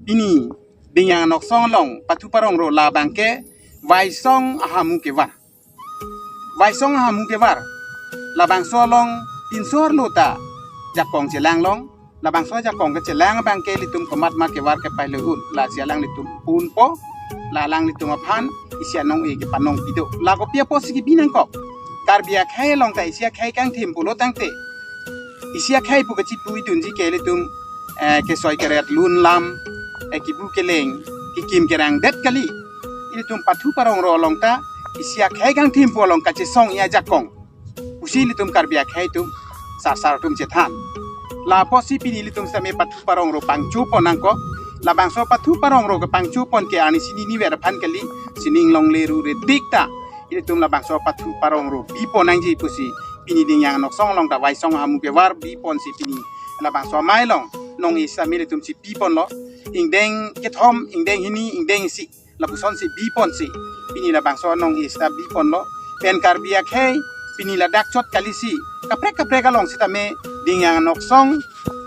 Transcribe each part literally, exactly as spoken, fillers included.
pini Dingyang Anoksong along pathu parongro labang ke Vaisong ahamu kevar. Vaisong ahamu kevar. Labangso along pinso arlo ta jakong chelang long. Labangso jakong kechelang abang ke ilitum komat ma kevar kepai lo un. Lasi alanglitum punpo. La alanglitum aphan isi anong-e kepanong pido. La kopi apotsi kebi nangkok. Karbi akhei along ta isi akhei kangthim pulo tangte, isi akhei pu kachipu idunji ke ilitum, eh, kesoi keret lun lam, eh, kebu keleng, kekim kerang det kali. Ilitum pathu parongro along ta isi akhei kangthim pu along kachesong-e ajakong pusi ilitum Karbi akhei atum sarsar atum chethan. La apotsi pini ilitum sitame pathu parongro pangchopon nangkok. Labangso pathu parongro kepangchopon ke arni sini niver aphan kali, sining longle ru redik ta ilitum labangso pathu parongro bipon nangji pusi pini Dingyang Anoksong along ta Vaisong ahamu kevar biponsi pini labangso amei along nong-e sitame ilitum chipiponlo. Ingdeng kethom, ingdeng hini, ingdeng isi, lapusonsi biponsi pini labangso nong-e sita biponlo. Pen Karbi akhei pini ladak chot kalisi kaprek kaprek along sitame Dingyang Anoksong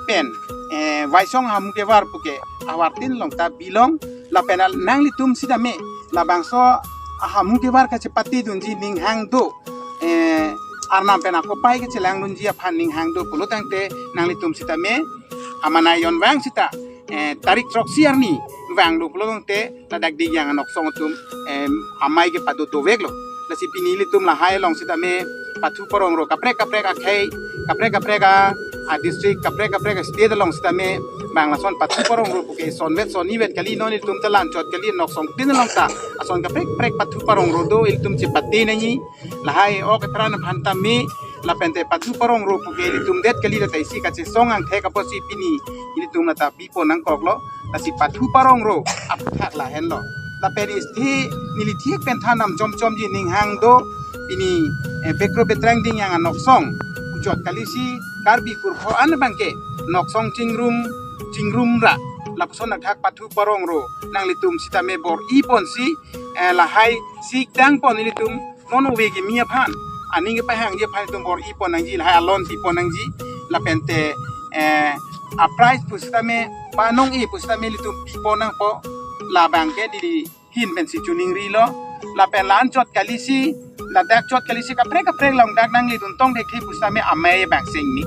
pen, eh, Vaisong ahamu kevar puke awartin along ta bilong. Lapen al-, nanglitum sitame labangso ahamu kevar kachepate dunji ning hang do, eh, Arnam pen akopai kachelang dunji aphan ning hang do pulo tangte nanglitum sitame amanai yon vang sita, eh, tarik throksi arni vang do pulo tangte ladak Dingyang Anoksong atum, em, amei kepado doveklo. Lasi pini ilitum lahai along sitame pathu parongro kaprek kaprek akhei, kaprek kaprek a, a district, kaprek kaprek a state along sitame bang lason pathu parongro puke sonvet sonivet kali, non ilitum ta lanchot kali, Anoksong tin along ta ason kaprek kaprek pathu parongro do, ilitum chepate nangji. Lahai ok epran aphan tame, lapen te pathu parongro puke ilitum det kali, la ta isi kachesong angthek apotsi pini ilitum la ta bipon nangkoklo. Lasi pathu parongro aphuthak lahenlo. Lapen isti neli thik pen than nam chomchomji ning hang do, pini, eh, Bekro Betrang Dingyang Anoksong puchot kalisi Karbi kurpho an abang ke Noksong chingrum, chingrum ra, lapuson athak pathu parongro nanglitum sitame bor-iponsi, eh, lahai sikdangpon ilitum non ove kimi aphan, aning kepahangji aphan itum bor-ipon nangji, lahai alon pipon nangji. Lapen te, eh, a prize pusitame, ba nong-e pusitame ilitum pipon nangpo. Labang ke neli hin pensi chuningrilo. Lapen la-an chot kalisi, ladak chot kalisi kaprek kaprek along dak nangledun tong thekthe pusitame amei abang seng me.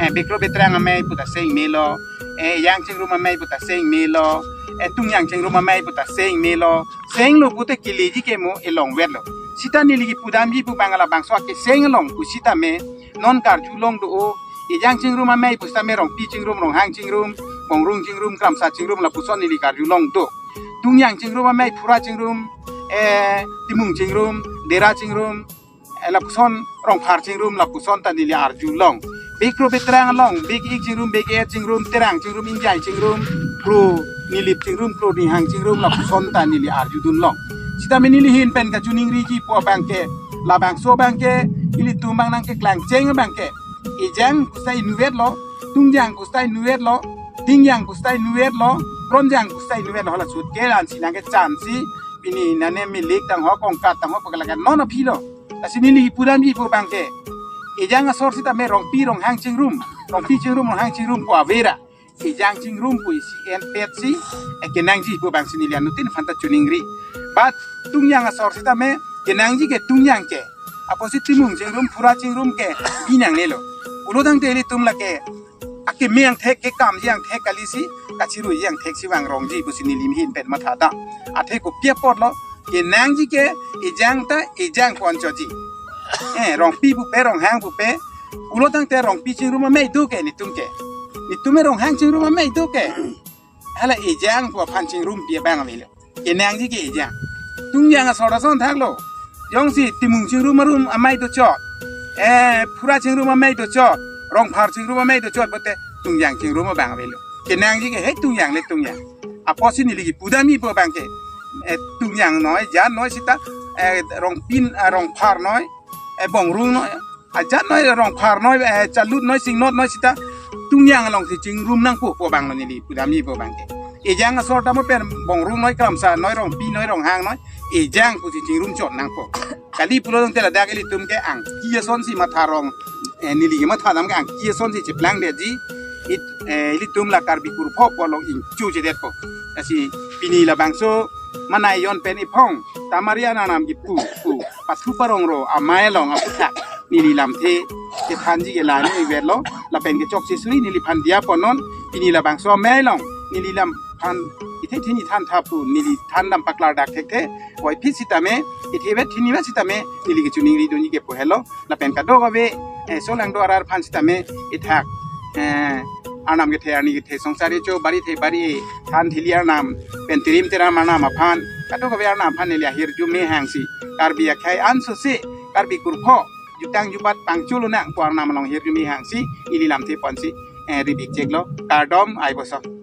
Eh, Bekro Betrang amei puta seng melo. Eh, Yang chingrum amei puta seng melo. Eh, Tungyang chingrum amei puta seng melo. Senglo pute keleji ke mo elongvetlo. Sita neli kipudamji pu bang labangso akeseng along pusitame non karjulong do-o. Ejang chingrum amei pusitame Rongpi chingrum, Ronghang chingrum, Bongrung chingrum, Kramsa chingrum lapuson neli karjulong do. Tungyang chingrum amei, Phura chingrum, eh, Timung chingrum, Dera chingrum, eh, lapuson, Rongphar chingrum lapuson ta neli arjulong. Bekro Betrang along, Bek-ik chingrum, Bek-et chingrum, Terang chingrum, Ingjai chingrum, Kro Nilip chingrum, Kro Ninghang chingrum lapuson ta neli arjudunlong. Sitame neli hin pen kachuningriji pu abang ke, labangso abang ke ilitum bang nangkeklangcheng abang ke, Ejang pusita inutvetlo, Tungyang pusita inutvetlo, Dingyang pusita inutvetlo, Bronjang pusita inutvetlo, hala sut ke lansi nangkechansi pini nane milik tangho, kongkat tangho pakalakan non aphilo. Lasi neli pudamji pu abang ke, Ejang asor sitame Rongpi, Ronghang chingrum, Rongpi chingrum, Ronghang chingrum pu avera. Ejang chingrum pu isi enpetsi, eh, kenangji pu abangsi neli anuttin aphanta chuningri. But Tungyang asor sitame kenangji ke Tungyang ke. Apotsi Timung chingrum, Phura chingrum ke binangnelo. Pulo tangte ilitum lake akeme angthek, kekamji angthek kalisi, kachiruji angtheksi vangrongji pusi neli hin pen mathadam. Athe kopi apotlo, kenangji ke Ejang ta Ejang pu anchotji. Eh, Rongpi pupe, Ronghang pupe, pulo tangte Rongpi chingrum amei do ke netum ke. Netum e Ronghang chingrum amei do ke. Hala Ejang pu aphan chingrum pi abang avelo. Kenangji ke Ejang. Tungyang asor ason thaklo. Jongsi Timung chingrum arum amei dochot, eh, Phura chingrum amei dochot, Rongphar chingrum amei dochot pute Tungyang chingrum abang avelo. Kenangji ke he Tungyang le Tungyang. Apotsi neli kipudamji pu abang ke, eh, Tungyang noi, Jan noi sita, eh, Rongpi, eh, Rongphar noi, eh, Bongrung noi, ajat noi, Rongphar noi, eh, Chalut noi, Singnot noi sita Tungyang alongsi chingrum nangpo pu abanglo neli pudamji pu abang ke. Ejang asor tamo pen Bongrung noi, Kramsa noi, Rongpi noi, Ronghang noi, Ejang pusi chingrum chot nangpo. Kali pulo tangte ladak ilitum ke angki asonsi matharong, eh, neli ke mathadam ke angki asonsi cheplangdetji. it, eh, ilitum la Karbi kurpho pu along ingchu chedetpo. Lasi pini labangso manai yon pen iphong tamari anam kipu pu Pathu Parongro amei along aphuthak neli lamthe kethanji ke la ni iverlo, lapen kechokche suri neliphan diya ponnon. Pini labangso amei along neli lamphan ithe thini than thapu neli than dam paklar dak thekthe. Voiphit sitame, ithe vet thini vet sitame neli kechiningri dunji ke pu helo. Lapen kadokave, eh, solangdo arat aphan sitame ithak, eh, arnam kethe arni kethe songsari cho bari the bari than thili arnam pen tirim tiram arnam aphan, kadokave arnam aphan neli ahirjume hangsi Karbi akhei ansose Karbi kurpho jutang jubat pangchulunang pu arnam along hirjume hangsi ili lamthe ponsi, eh, ribik cheklo. Kardom, ai bosok.